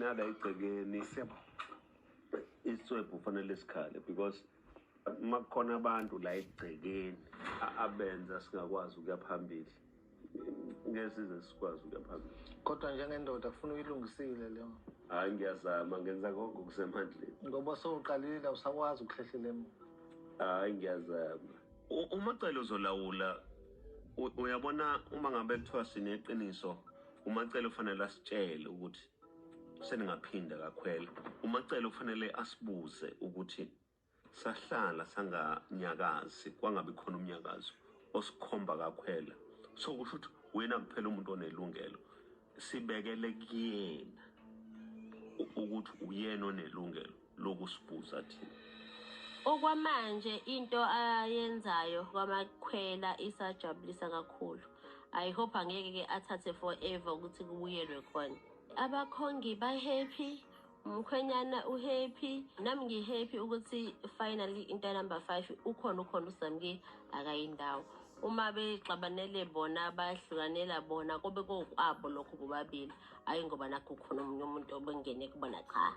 Thina la egcekeni Siyabonga. Iswebhu fanele sikhale because uma kukhona abantu la egcekeni abenza singakwazi ukuya phambili, ngeke size sikwazi ukuya phambili. Kodwa njengendoda kufuna uyilungisile leyo. Hhayi, ngiyazama, ngenza konke okusemandleni. Ngoba sowuqalile, awusakwazi ukuhlehlela emuva. Hhayi, ngiyazama. UMacele uzolawula. Uyabona, uma ngabe kuthiwa sineqiniso, uMacele ufanele asitshele ukuthi seningaphinda kakhwela. UMacele ufanele asibuze ukuthi sahlala sanganyakazi, kwangabi khona umnyakazo osikhomba kakhwela. So kusho ukuthi wena kuphela umuntu onelungelo, sibekele kuyena ukuthi uyena onelungelo lokusibuza thina. Okwamanje into ayenzayo kwamakhwela isajabulisa kakhulu. I hope angeke-ke athathe forever ukuthi kubuyelwe khona. Abakhongi ba-happy, umkhwenyana u-happy, nami ngi-happy ukuthi finally into number 5 ukhona, ukhona uSamke, akayindawo. Uma bexabanele bona, bahlukanela bona, kube kokwabo lokho bobabili, hhayi ngoba nakho khona omunye umuntu obengene kubona, cha.